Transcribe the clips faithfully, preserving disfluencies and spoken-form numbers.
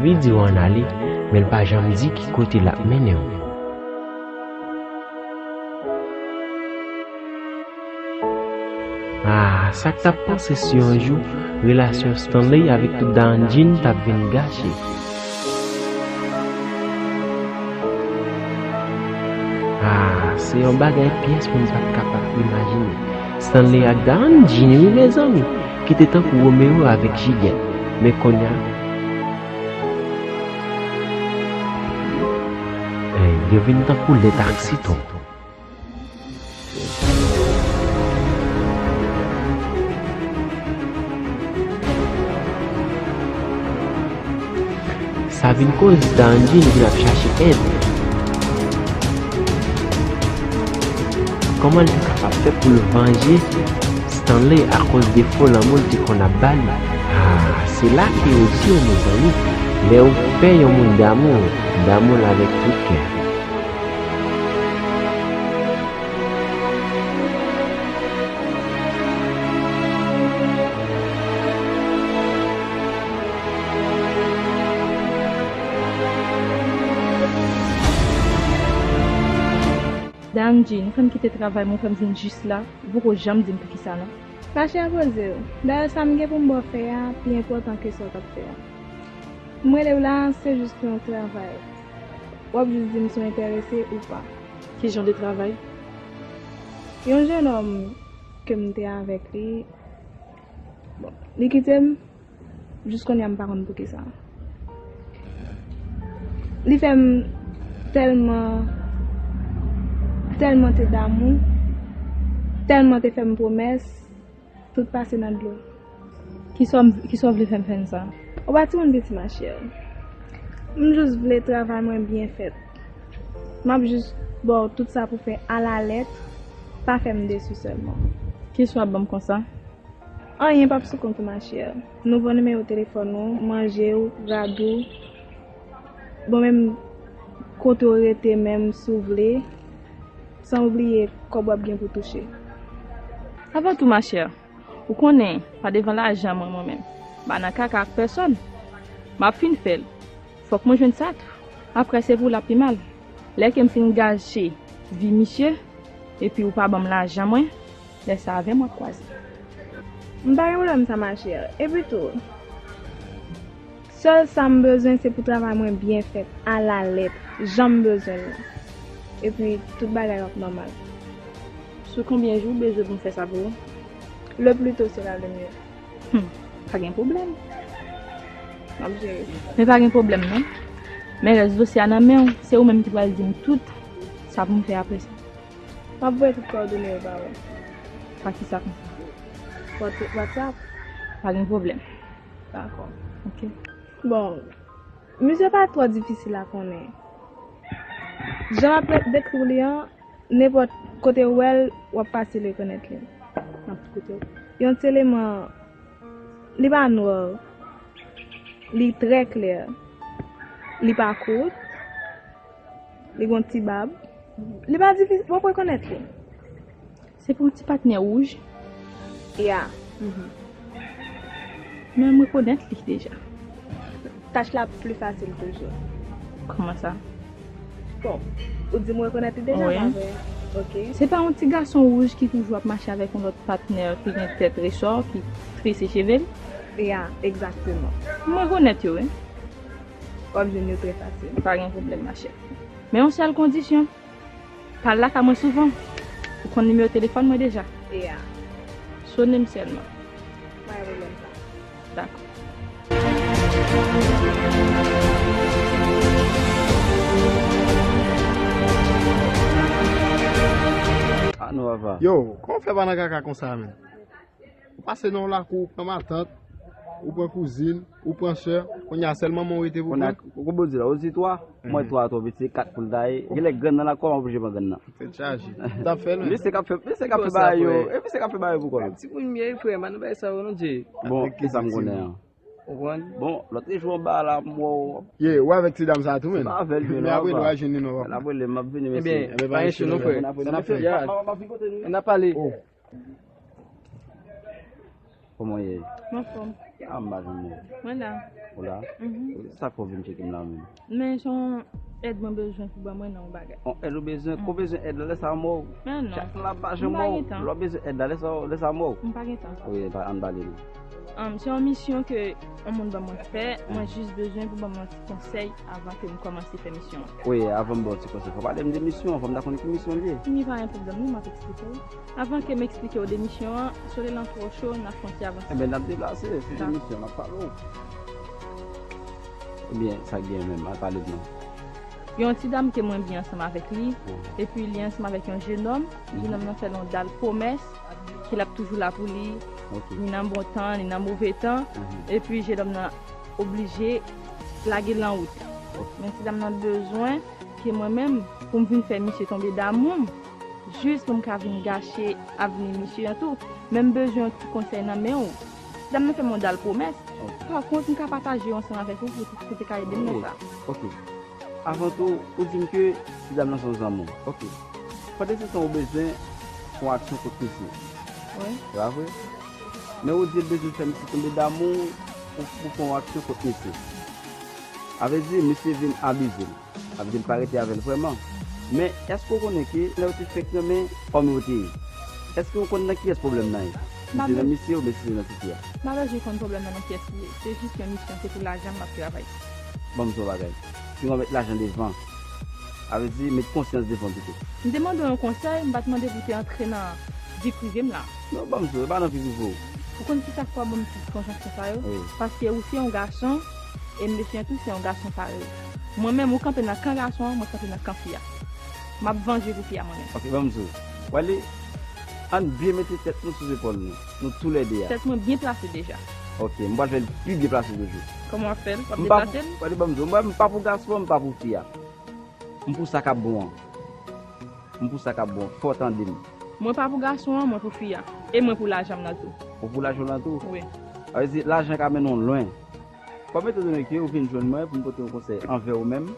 Li di w ann ale, men l pa janm di ki kote l ap mennen w. Ah, sa k t ap panse si yon jou, relasyon Stanley avèk tout Danjin t ap vin gache? Ah, se yon bagay pyès moun pa t kapab imajine. Stanley ak Danjin, wi, mezanmi, ki te tankou Romeo avèk Jilyèt. Men kounye a, eh, yo vin tankou lèt ak sitwon. Sa vin koz Danjin vin ap chache èd. Kòman l te kapab fè pou l vanje Stanley akoz defo lanmou l te konn ap ba li? Ah, se la ke yo di w, mezanmi, lè w fè yon moun damou, damou l avèk tout kè. Danjin, fè m kite travay mwen, fè m vin jis la. Ou poko janm di m poukisa non. Machè, poze w. Dayè, sa m gen pou m ba w fè a pi enpòtan ke sa w t ap fè a. M rele w la, se jis pou yon travay. W ap jis di m si w enterese ou pa. Ki jan de travay? Yon jennonm ke m te avèk li, bon, li kite m, jis kounye a m pa konn poukisa. Li fè m tèlman, tèlman te damou, tèlman te fè m pwomès, tout pase nan dlo. Kisa w, kisa w vle fè m fè n sa? Ou pa timoun piti, machè. M jis vle travay mwen byen fèt. M ap jis ba w tout sa pou fè alalèt, pa fè m desi sèlman. Kisa w ap ban m konsa? Anyen p ap sou kont ou, machè. Nouvo nimewo telefòn ou, manje w, rad ou. Bon, menm kote w rete, menm si w vle, san oubliye kòb w ap gen pou touche. Avan tou, machè, ou konnen, pa devan lajan mwen, mwen menm. M pa nan kaka ak pèsòn. M ap fin fè l. Fòk mwen jwenn sa tou. Apre, se pou l ap pi mal. Lè ke m fin gache vi misye, epi ou pa ban m lajan mwen, lè sa avè m w ap kwaze. M pa gen pwoblèm sa, machè. Epi tou, sèl sa m bezwen, se pou travay mwen byen fèt, alalèt, jan m bezwen l lan. Epi, tout bagay ap nòmal. Sou konbyen jou w bezwen pou m fè sa pou ou? Le plus tôt sera le mieux. Hmm, pa gen pwoblèm. M ap jere. Men pa gen pwoblèm non. Men rès dosye a nan men w, se ou menm ki pral di m tout sa pou m fè apre sa. M ap voye tout kòdone yo ba ou. Pa kisa konsa? Whatsapp? Pa gen pwoblèm. Dakò. Ok. Bon, misye pa twò difisil a konnen. Jan m ap dekri w li an, nenpòt kote w wè l, w ap fasil rekonèt li. Nenpòt kote w. Yon ti eleman, li pa nwa, li trè klè, li pa kout, li gon ti bab. Li pa difisil, w ap rekonèt li. Se pa yon ti patnè wouj? Ya. Mhm. Men m rekonèt li deja. Tach la pli fasil toujou. Kòman sa? Bon, ou di m rekonèt li deja, wi, pa vre? Ok. Se pa yon ti gason wouj ki toujou ap mache avèk yon lòt patnè ki gen tèt resò, ki trese cheve l? Ya, egzakteman. M rekonèt yo, wi. W ap jwenn yo trè fasil. Pa gen pwoblèm, machè. Men yon sèl kondisyon. Pa al lakay mwen souvan. Ou konn nimewo telefòn mwen deja. Ya. Sone m sèlman. Pa gen pwoblèm sa. Dakò. Ah non, papa. Yo, kòman w fè pa nan kaka konsa, menm? Ou pase nan yon lakou, ou pran matant, ou pran kouzin, ou pran sè, kounye a sèl manman w rete pou pran. Kounye a, kòman w di la, ou di twa? Mwen twa twò piti, se kat pou l ta ye. Genlè grann nan la, kòman oblije pran grann nan? Tèt chaje. T ap fè l menm. Misye k ap fè, misye k ap fè bagay yo, e misye k ap fè bagay yo pou kò l. Timoun m ye, frè, pa nan bagay sa yo non, Dye. Bon, kisa m konnen an? Ou konprann? Bon, lòt jou anba la, m wè w. Ye, ou avèk ti dam sa tou, menm? Se pa avè l, men apre nou va jwenn li non, papa. L ap rele m, m ap vini, mesye. Ebyen, pa gen issue non, frè. Sa n ap fè. N ap pale. Kòman w ye? M anfòm. Ah, m pa janm wè w. Mwen la. Ou la? Mhm. Sa k fè w vin tcheke m la menm? Men se yon èd mwen bezwen pou ban mwen nan yon bagay. Yon èd ou bezwen? Ko bezwen èd la, lè sa a mò. Men non. Chak la pa janm mò. Lè w bezwen èd la, lè sa, lè sa a mò. M pa gen tan. Wi, pa, ann pale non. Um, se yon misyon ke yon moun ban mwen fè, mwen jis bezwen pou ban mwen yon ti konsèy avan ke m kòmanse fè misyon an. Wi, avan m ba w ti konsèy, fò w pale m de misyon an, fò m ta konn ki misyon l ye. Li pa gen pwoblèm non, m ap eksplike w. Avan ke m eksplike w de misyon an, si w lè l an twò cho, n ap fè yon ti avanse. Enben, n ap deplase, se de misyon, n ap pale w. Ebyen, sa k gen menm, al pale m non. Yon ti dam ke mwen byen ansanm avèk li, epi li ansanm avèk yon jenòm, jenòm nan fè l yon dal pwomès, ke l ap toujou la pou li, ni nan bon tan, ni nan move tan, epi jenòm nan oblije lage l nan wout. Men ti dam nan bezwen ke mwen menm, pou m vin fè misye tonbe damou m, jis pou m ka vin gache avni misye an tou. Men m bezwen yon ti konsèy nan men w. Ti dam nan fè m yon dal pwomès. Pa kont, m ka pataje yo ansanm avèk ou pou, pou te ka ede m nan sa. Ok. Avan tou, ou di m ke ti dam nan se yon zanmi w. Ok. Pandan se tan ou bezwen fè yon aksyon kont misye. Wi. Se pa vre? Men ou di l bezwen fè misye tonbe damou pou, pou fè yon aksyon kont misye. A vle di, misye vin abize l. Sa vle di l pa rete avè l vrèman. Men, èske w konnen ke lè yo te fèk renmen, fanmi yo te ye? Èske w konn nan kiyès pwoblèm nan ye? Si se nan misye oubyen si se nan tifi a? M pa bezwen konn pwoblèm nan nan kiyès li ye. Se jis yon misyon, se pou lajan m ap travay. Ban m di w yon bagay. Pinga w met lajan devan. Sa vle di, met konsyans devan pito. M te mande w yon konsèy, m pa t mande pou w te antre nan vi prive m la. Non, ban m di w, e pa nan vi prive w. Ou konn kisa k fè w ban m ti konjan konsa yo? Wi. Paske ou se yon gason, e mesye an tou se yon gason parèy. Mwen menm, ou kanpe nan kan gason an, mwen kanpe nan kan fi a. M ap vanje pou fi a mwen menm. Ok, ban m di w. Wale, ann byen mete tèt nou sou zepòl nou. Nou toulède a. Tèt mwen byen plase deja. Ok, m pral fè l pi byen plase toujou. Kòman w ap fè l? W ap deplase l? Wale, ban m di w, mwen, m pa pou gason an, m pa pou fi a. M pou sa k ap bon an. M pou sa k ap bon. Fò w tande m. Mwen pa pou gason an, mwen pou fi a. E mwen pou lajan m nan tou. Ou pou lajan w nan tou? Wi. Sa vle di, lajan ka mennen w lwen. Kòm etandone ke ou vin jwenn mwen pou m pote yon konsèy anvè ou menm,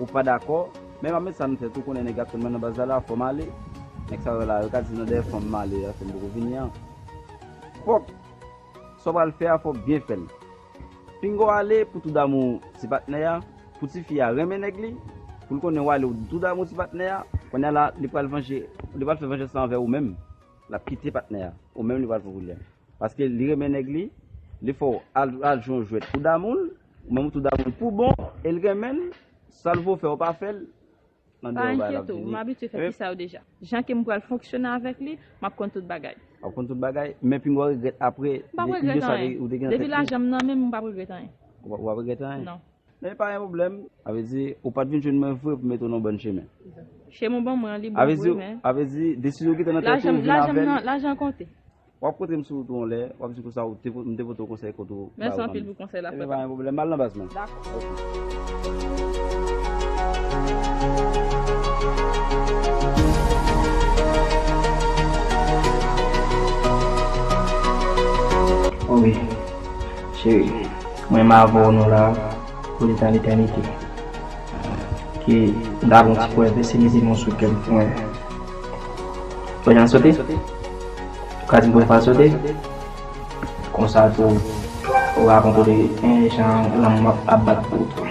ou pa dakò, men m ap met sa nan tèt ou, konnen nèg ap tann mwen nan baz la la, fò m ale. Nèg sa yo la, yo ka di nan dèyè fanm m ale, a, fè m poko vini an. Fòk sa w pral fè a, fò w byen fè l. Pinga w ale pou tou damou ti patnè a, pou tifi a renmen nèg li, pou l konnen w ale w tou damou ti patnè a, kounye a la, li pral vanje, li pral fè vanjans la anvè ou menm. L ap kite patnè a, ou menm li pral pran koulye a. Paske li renmen nèg li, li fè w al, al jwe yon jwèt pou damou l, ou menm ou tou damou l pou bon, e l renmen l, sa l vo fè w pa fè l, nan dèyè w bagay la ap vini. Pa enkyete w, m abitye fè ti sa yo deja. Jan ke m pral fonksyone avèk li, m ap konn tout bagay. W ap konn tout bagay, men pinga w regrèt apre de, de sa ke ou te gen nan tèt ou. M p ap regrèt anyen. Depi lajan m nan men m, m p ap regrèt anyen. Ou p ap, ou p ap regrèt anyen? Non. Men pa gen pwoblèm. Sa vle di, ou pa t vin jwenn mwen vre pou mete w nan bòn chemen. Chemen w ban mwen an, li bon vre, men. Sa vle di, desizyon ki te nan tèt ou, ou vin avè l. Lajan, lajan m nan, lajan an konte. W ap kontre m sou wout ou yon lè, w ap di konsa ou te, m te pote w konsèy kote ou. Mèsi anpil pou konsèy la, frè pa m. Ebyen, pa gen pwoblèm, m al nan baz mwen. Dakò. Ok. Oh wi, cheri, mwen m avè w nou la pou letan letènite. Ke m ta gen yon ti pwèv, se mete men w sou kè m pou mwen. Ou jan sote? Ou ka di m pou fè sote? Konsa tou, ou va konprann, eh, jan lanmou ap, ap bat pou ou tou.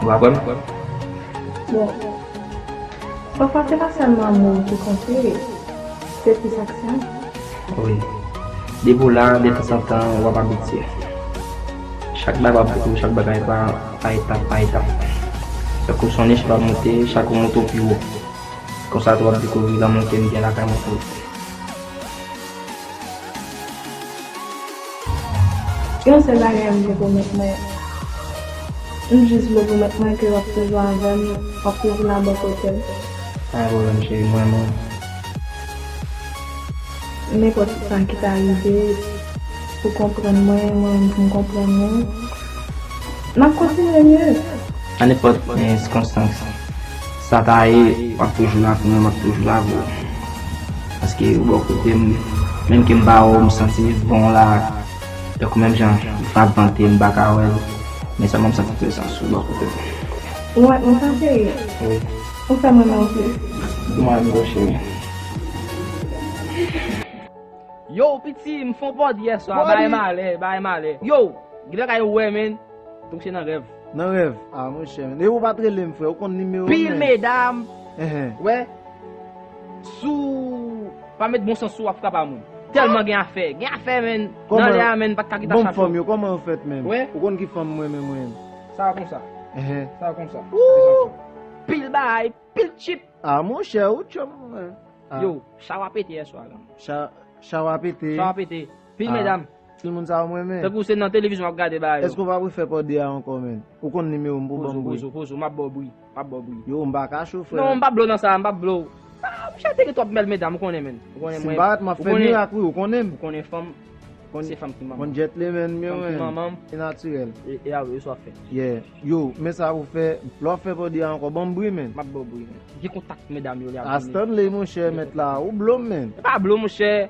Ou va kwè m? Bon. Pafwa, se pa sèlman mo ki konte, se plis aksyon. Wi. Depi w la, detanzantan, w ap abitye. Chak bagay w ap dekouvri, chak bagay pa, pa etap, pa etap. Tankou se yon nechèl w ap monte, chak ou monte w pi wo. Konsa tou w ap dekouvri lanmou ke m gen lakay mwen tou. Yon sèl bagay m vle pwomèt mwen. M jis vle pwomèt mwen ke w ap toujou avè m, w ap toujou la bò kote m. Pa gen pwoblèm, cheri, m renmen w. Nenpòt sa ki ta rive, ou konprann mwen, mwen menm tou m konprann ou. N ap kontinye miye. Nan nenpòt, eh, sikonstans sa ta ye, w ap toujou la pou mwen, m ap toujou la pou ou. Paske ou bò kote m, menm ke m pa wè w, m santi bon la. Tankou menm jan m ap vante, m pa ka wè l. Men sèlman m santi prezans ou bò kote m. Ou wè, m santi. Wi. Ou fè m renmen w plis. Mwen menm tou, cheri. Yo, piti, m fè yon pòd yè swa, bay malè, bay malè. Yo! Gen lè kay ou wè, men. Donk se nan rèv. Nan rèv. Ah, monchè, men. E ou pa t rele m, frè. Ou konn nimewo m, Pil men. Medam. Ehe. Wè. Sou. Pa met bon sans sou, w ap frape a moun. Tèlman gen afè. Gen afè, men. Kòman- Nan lè a, men, pa t ka kite Bon, chache. Fanm yo, kòman yo fèt, men? Wè. Ou konn ki fanm mwen, men, mwen. Sa a konsa. Ehe. Sa a konsa. Woo! Pil bagay, pil chip. Ah, monchè, ou tchòm, mwen. Ah. Yo, chawa pete yè swa la. Cha, chawa pete. Chawa pete. Pil Ah. Medam. Pil moun sa, mwen, men. Tankou se nan televizyon w ap gade bagay yo. Èske ou pa pou fè pòde a ankò, men? Ou konn nimewo m pou Pozo, ban m bri. pozo, pozo, m ap ba w bri. M ap ba w bri. Yo, m pa ka cho, frè. Non, m pa blo nan sa, m pa blo. Ah, monchè, te gen twòp bèl medam, ou konnen, men. Ou konnen Si mwen. m pa ret, m ap Ou fè konnen- mirak, wi, ou konnen m. Ou konnen fanm. Konn- Se fanm ki manman. Konn jet li, men, mwen, Fanm ki mwen. Manman. E natirèl. E, e a, e sa w ap fè. Yeah. Yo, men sa pou fè. Lè w ap fè pòde a ankò, ban m bri, men. M ap ba w bri, men. Gen kontak medam yo, li ap A vini. Stanley, monchè, mèt la. Ou blo m, men. E pa blo, monchè.